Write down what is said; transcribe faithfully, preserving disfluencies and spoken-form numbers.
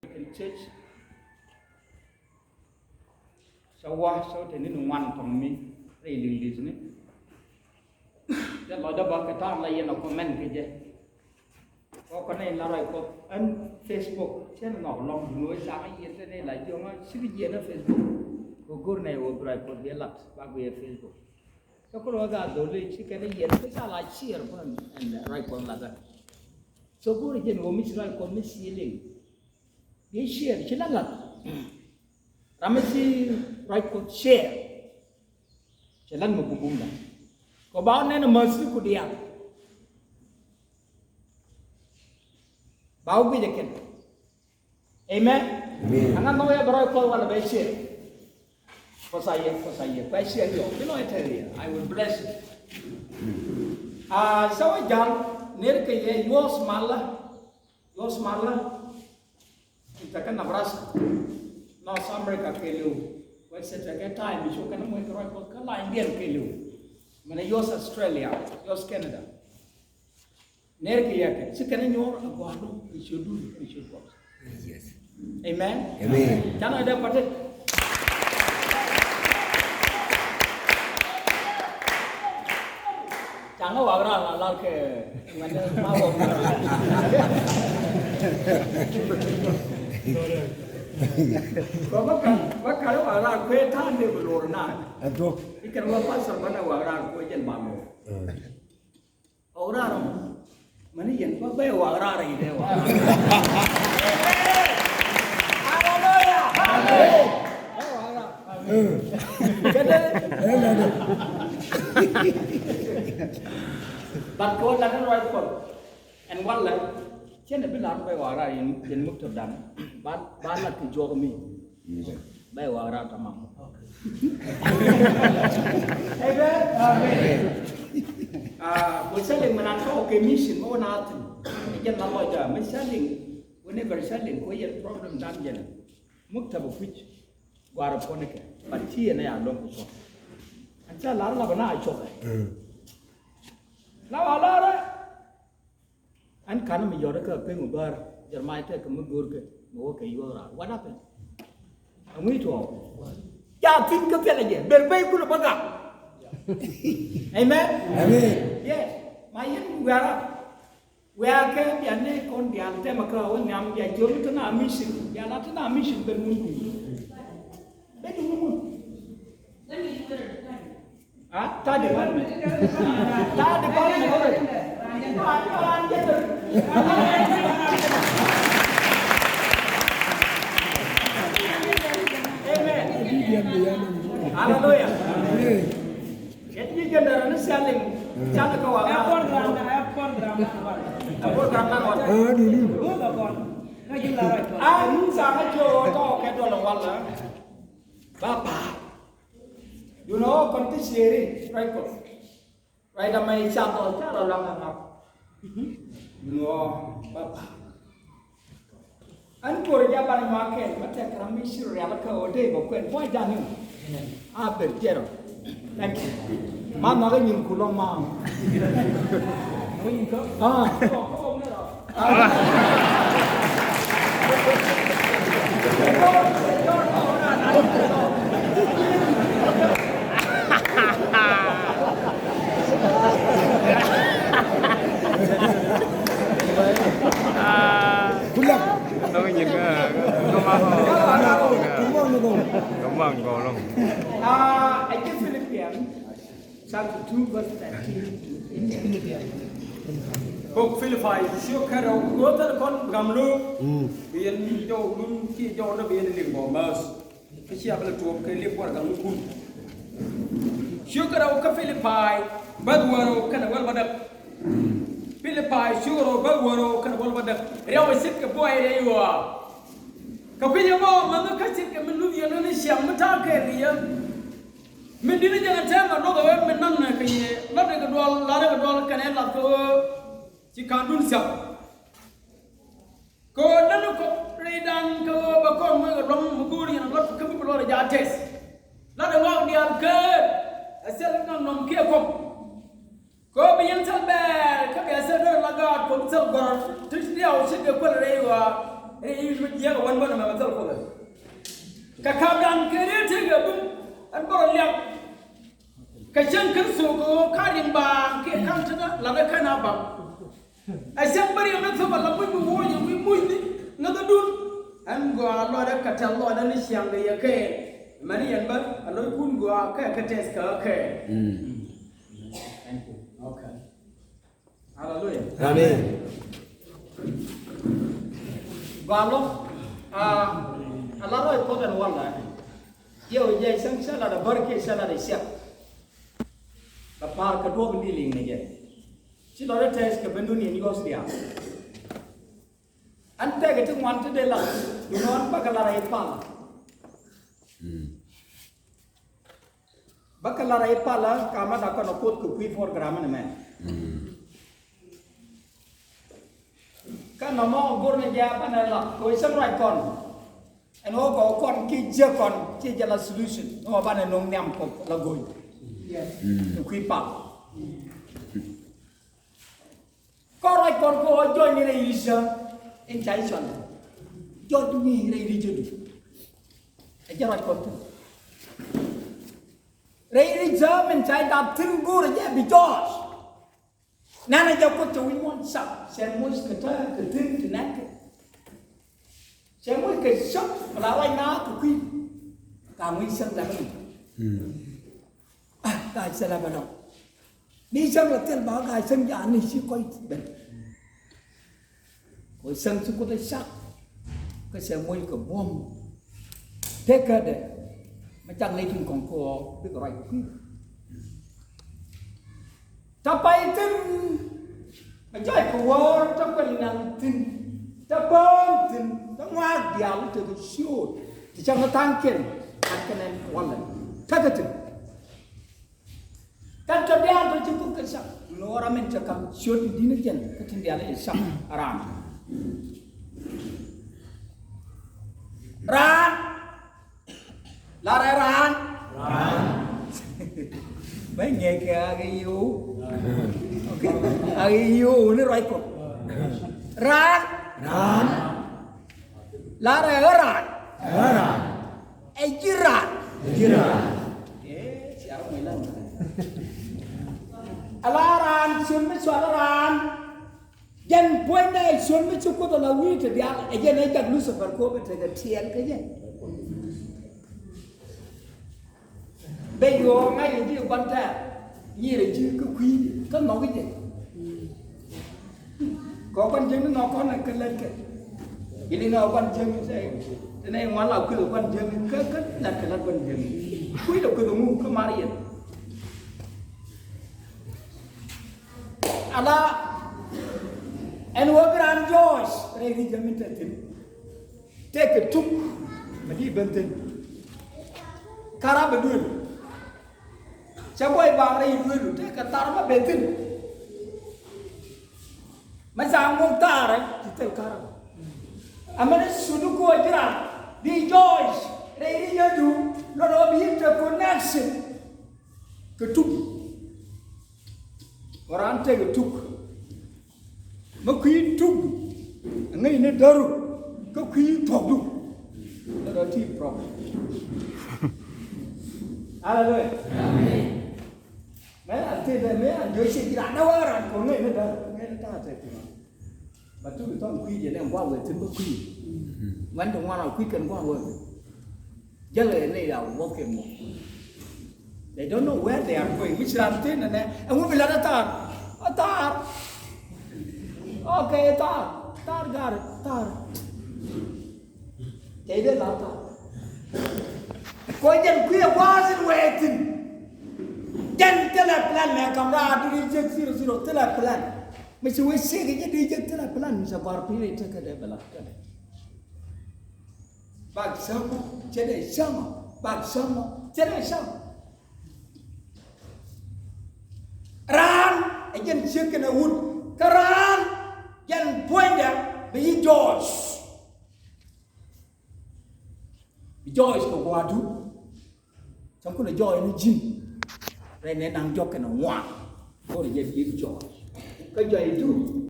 Kɛn church. Cä wä cä te ni ni ŋuan tɔŋ mi rɛy liŋ li̱th ni. Jɛ lɔcdä bä kɛ ta̱a̱n la yɛn a comment kɛ jɛ. Kɔ kɔn in la ruac Kuɔth ɛn Facebook cɛn nhɔk lɔŋ dun wee caŋ yiɛn te ni la jiɔŋä cik yiɛn ɛ Facebook. Kɛ go̱r nɛ wee bi ruac Kuɔth bi lat bak bi ɛ Facebook. Cä kulɛ wä gaat dholi ci kɛn yiɛn kä ca la share bä ɛn ruac Kuɔth lat ɛ. So go̱r jɛn wee mi ci ruac Kuɔth mi ci liŋ. Bi share ci la lat. Ram mi ci ruac Kuɔth share. Cɛ lat mi bum bum da. Kɔ ba wä nɛn a mäth ni ku diaal. Ba wä guic ɛ kɛn. Amen. Amen. Aŋa nhɔk yɛ bɛ ruac Kuɔth walɛ bɛ share. Kɔ sa yɛ, kɔ sa yɛ, kɔ share yɔ. Bi nɔ yɛ tɛr yɛ. I will bless you. Ah, sa wä jal ner kɛ yɛ yuɔs malä. Yuɔs malä. Tekɛ Nebraska, North America kɛɛliw. Wek sɛ tekɛ time i̱ cukɛ ni muec kɛ ruac Kuɔth kä lany diɛn kɛɛliw. Mɛnɛ U S Australia, U S Canada. Ner kɛ yɛkɛ ci kɛn nyuɔr a gua̱a̱r dum kɛ ciöt dum kɛ ciöt Kuɔth. Yes. Amen. Amen. Canɛ dee patit. Caŋä wak raar la lar kɛ ŋuɛn ma wak. Kɔ bä ka̱n bä ka̱n wak raar kuɛ ta̱a̱n dee bi lor na. Ɛ duɔ̱k. Ikɛn wä pastor banɛ wak raar kuɛ jɛn ba mɔ. Wak raar mɔ. Mani yɛn pa bɛ wak raar i̱ dee wak raar. Hallelujah. Amen. Kɛ dee. Amen. But kɛ wä lat ni ruac Kuɔth ɛn walɛ cɛn ɛ bi lat bɛ wak raar yɛn, yɛn muktab dan. Ba, ba lat kɛ juɔk mi. Bɛ wak raar tamam. Amen. Amen. Ah, wä selling mɛ nan tɔk kɛ mission mɛ wä na thin. Jɛn la lɔcda mɛ selling, whenever selling kɛ yɛn problem dan jɛn. Muktab kui̱c gua̱a̱r puɔ̱n kɛ. But ci yɛn a ya lɔŋ kɛ cuɔk. An ca lar la bɛ na cuɔk. La wa lɔrɛ. Ɛn ka̱n mi yɔt kä pek mi bäär Jeremiah tɛk kɛ mi go̱o̱rkɛ mi wä kɛ yuɔth raar. What happened? Ɛŋu tuɔɔk? Ca thi̱n kä thilɛ jɛ ber bey kulɛ bä gak. Amen. Amen. Yes. Ma yɛn wiara wiakɛ bia ni kɔn diaal tɛmɛ kä wä nhiam bia jiöl ti na mission bia la ti na mission ben mun dum. Ben dum mun. Ah, ta department. Ta department. Amen. Hallelujah. Kɛ ji̱ jɛn dɛrɛ ni sialiŋ. Sialiŋ kɛ wa. Ɛ program na, ɛ program na wa. Ɛ program na wa. Ɛ duni. Wä kɛ kɔn. Kä ji̱ la rɔ. A nun sa ŋa jiɔ tɔ kɛ dɔl wala. Ba pa. You know, kɔn ti sieri, right, kɔ. Right, ama i ca tɔ, ca lɔ la ŋa ŋa. You know, ba pa. An kor ja ban ma kɛ, ma tɛk ram mi shir rial ka o de ba kwen, bɔ ja ni. A ber jero. Thank you. Ma ma ga nyin ku lɔ ma. Ah. Good luck. Come on, come on. Ah, I guess Philippians chapter two, verse thirteen. Kok Philippi, ciök kärɔw, go̱o̱thä kɔn gam lo̱o̱k. Bi yɛn mi jɔw lun kiɛ jɔw ni bi yɛn liŋ bɔ mäth. Kä cia bä lɛ tuɔɔk kɛ liep warɛgak ni kun. Ciök kärɔw kä Philippi bäth wäl rɛw kɛnɛ wäl bädäk. Philippi ciök rɛw bäth wäl rɛw kɛnɛ wäl bädäk. Riaw ɛ ce̱tkɛ buay rɛy ɣɔaa. Kɛ kui̱c ɛmɔ mɛnh kä ce̱tkɛ mi luth yɛn ni ciaŋ mi ta̱a̱ kɛɛl kɛ yɛ. Mi di̱t ni jɛ kɛ tɛmɛ luɔth ɛ wee mi na̱n kɛ yɛ. La̱t kɛ duɔl, la̱t kɛ duɔl kɛnɛ lath kɛ ɣöö ci ka̱n dun thia̱k. Kɛ ɣöö lät ni kɔk rɛydan kɛ ɣöö bɛ kɔn muec kɛ luaŋ mi go̱o̱r yɛn ɛ luɔt kä mi bi luɔt ɛ jaat tɛth. Lat ɛ ŋɔak diaal kɛ ɛ thil nɔm nɔm kiɛ kɔk. Kɛ ɣöö bi yɛn thil bɛɛr kä bia thil duer la gaat kɔn thil gɔ̱r ti diaw ci kɛ kuäl rɛy ɣɔaa. Rɛy wi̱c mi jiääk ɛ wän bä nɛmɛ mɛ thil Kuoth ɛ. Kɛ ka̱pdan kɛ rɛy tëëkɛ bum ɛn bä rɔ liak. Kɛ cäŋ Kritho kɛ ɣöö ka riŋ baaŋ kiɛ ka̱n tetdä la̱thä kän a baŋ. Ɛ cäŋ bä riɛm ni thöpä la muc bi wuɔ̱ɔ̱c ɛ wi̱i̱ mucni ŋäthädun. Ɛn gɔaa luɔtdä kɛ tɛ̈th luɔtdä ni ciaŋdɛ yɛ kɛɛl. Mɛni yɛn bä a lo̱ckun gɔaa kɛ kɛ tɛth kɛ ɣä kɛɛl. Mm. Thank you. Okay. Hallelujah. Amen. Gɔaa lɔ, a, a la rɔy Kuɔth ɛn walɛ. Yɛ wä jɛ cäŋ cä lat a bär kiɛ cä lat a ciak. Kɛ pa̱a̱r kɛ duɔ̱ɔ̱p in di liŋ ni jɛ. Ci lɔt ɛ tɛth kɛ ben dun in yɔs diaal. Ɛn tɛkɛ ti ŋuan ti dee lat, duŋ ɣän bäkɛ lat rɛy palä. Mm. Bäkɛ lat rɛy palä, ka mɛ dak kɔn ɛ Kuoth kɛ kui̱ program ni mɛ. Mm. Kä nɔmɔ go̱r ni jɛ banɛ lat kɛ wee cäŋ ruac kɔn. Ɛn ɣöö kɛ kɔn ki jiäk kɔn ci jɛ la solution ni wä banɛ no̱o̱ŋ nhiam kɔ la go̱o̱ny. Yes. Mm. Ni kui̱ pal. Kɔn ruac kɔn kɛ ɣöö jɔc ni rɛy ri̱cä in ca i̱ cɔl. Jɔc ni rɛy ri̱cädu. Ɛ jɛ ruac kɔn thi̱n. Rɛy ri̱cä min ca i̱ dap thi̱n go̱o̱rɛ jɛ bi jɔɔc. Nɛnɛ jɛ Kuoth cɛ wi̱c muɔ̱ɔ̱n cak cɛ moc kɛ tääk kɛ thi̱n ti nɛ̈k kɛ. Cɛ moc kɛ cäŋ mi la ruac naath kɛ kui̱. Ka ŋui̱ cäŋ la bä nɔm. Mm. Ah, ka cɛ la bä nɔm. Ni cäŋ la thil ba ka cäŋ jaa ni ci kɔc ben. Kɛ cäŋ ci Kuoth ɛ cak. Kä cɛ moc kɛ buɔ̱m. Tekädɛ mi cak ley tin kɔŋ kɛ ɣɔɔ bikɛ ruac kɛ kui̱. Te pay thi̱n, a jɔc kɛ wäär, te kuɛl naŋ thi̱n, te bäär thi̱n, te ŋuak diaal tekɛ ciööt ti cäŋ tha̱a̱ŋkiɛn. An kɛ nɛn walɛ tekɛ thi̱n. Kɛn kɛ diaal tɔ ci Kuoth kɛ cak. Min ɣöö ram in cɛ ka̱m ciöt in di̱t ni jɛn kä tin diaal in cɛ cak raan. Raan. Larɛ raan. Raan. Bä ŋiɛc kɛ a kɛ yiu. Ok. A kɛ yiu ni ruac kɔ. Raan. Raan. Larɛ ɣä raan. Ɛ ɣä raan. Ɛ ji̱ raan. Ɛ ji̱ raan. Ɛ, ciar mɔ ilan. A la raan, ciöt mi cɔal raan. Jɛn puɔ̱nydɛ ɛ ciöt mi ci Kuoth ala wi̱i̱ ti diaal, ɛ jɛn ɛ jak Lucifer kɛ ɣöö bɛ tekɛ tiɛɛl kä jɛ. Bɛ yuɔɔk ŋa̱c in ji̱ gua̱n tɛ̈r, nyier ɛ ji̱ kä kui̱ kä nhɔk jɛ. Kɛ gua̱n jiäkni nhɔk kɔn ɛ kä lät kɛ. Ji̱n in nhɔk gua̱n jiäkni tɛ, tɛ nɛ ŋuan la kueth gua̱n jiäkni kä, kä lät kɛ lät gua̱n jiäkni. Kui̱dɛ kueth ŋu kä mar yɛn. Ala ɛn wä bi raan jɔɔc rɛy ri̱c jɛ min te thi̱n. Tëëkɛ tuk mi di ben thi̱n. Karabä duël. Cɛ buɔy bak rɛy duëlu tëëkɛ thar ma ben thi̱n. Ma ca ŋuɔ̱k thaarɛ ci thil karabä. Amäni sut di kuɔc ji̱ raan di jɔɔc rɛy ri̱c jɛ du luɔt ɣöö bi yi̱n te connection. Kɛ tuk. Ɣän raan tëëkɛ tuk. Mi kui̱ tukdu ŋäcni däru kä kui̱ thuɔ̱kdu. Lɛ rɔ ti problem. Hallelujah. Amen. Mɛ an tëë dee mɛ an jiö ciɛ ji̱ raan dee wä raan kɔ ŋäcni däru ŋäcni ta̱a̱ tëë ti ma. Ba tuk i̱ thɔn kui̱ jɛ nɛ ŋuak wee thi̱n bä kui̱. Ŋuɛn ti ŋuan a kui̱ kɛn ŋuak wee. Jäl ɛ nɛy a walking mɔ. They don't know where they are going. Mi ci ran thin nɛ ɛŋu bi lat a thar. A thar. Okay, thar. Thar gar thar. Kɛ dee la thar. Kɔ jɛn kui̱ a gua̱a̱th in wee thin. Jɛn thilɛ plan mɛ kam raa di jek zero zero thilɛ plan. Mi ci wee ciek jɛ di jek thilɛ plan mi ci gua̱a̱r piny rɛy tekɛ dee bɛ lat kɛ dee. Bak cäŋ cɛ dee cäŋ bak cäŋ cɛ dee cäŋ. Raan ɛ jɛn ciek kɛnɛ wut kä raan jɛn puɔ̱nydɛ bi yi jɔɔc. Bi jɔɔc kɛ gua̱a̱du. Cäŋ kulɛ jɔɔc ni ji̱n. Rɛy nɛ naŋ jɔk kɛnɛ ŋuan. Go̱rɛ jɛ bi jɔɔc kä jɔɔc du.